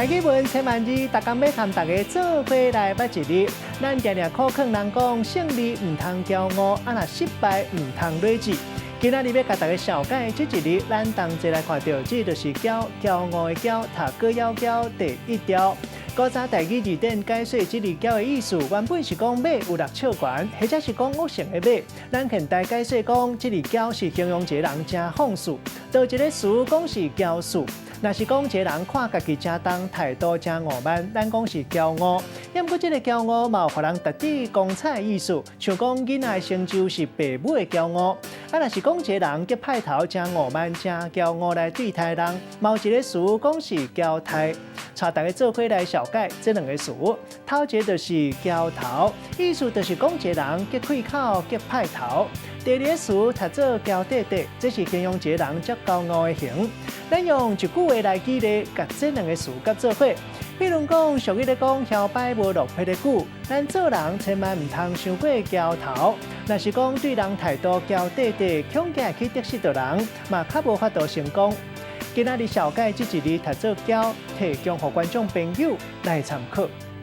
台語文千萬字，逐工欲和大家做伙來捌一字。咱定定苦勸人講，勝利毋通驕傲，啊若失敗毋通劣志。今仔日欲共大家紹介這一字，咱同齊來看著，這就是驕，驕傲的驕，讀閣枵驕第一調。古早台語字典解說這字驕的意思，原本是講馬有六尺懸，或者是講惡性的馬。咱現代解說講，這字驕是形容一個人誠放肆。倒一个詞講是驕肆。若是講一個人看家己誠重，態度誠傲慢，咱講是驕傲。毋過這个驕傲嘛有予人達致光彩的意思，像講囡仔的成就是爸母的驕傲。啊，若是講一個人極派頭誠傲慢、誠驕傲來對待人，嘛有一个詞講是嬌態。帶大家做伙來紹介這兩个詞，頭一个就是嬌頭，意思就是講一個人極開口、極派頭。第二个詞讀做嬌塊塊，這是形容一個人足驕傲的形。咱用一句話來舉例，共這兩个詞佮做伙。比如講，俗語咧講，囂擺無落魄的久，咱做人千萬毋通傷過嬌頭。若是講對人態度嬌塊塊，恐驚會去得失著人，嘛較無法度成功。今仔日紹介這一字讀做驕，提供予觀眾朋友來參考。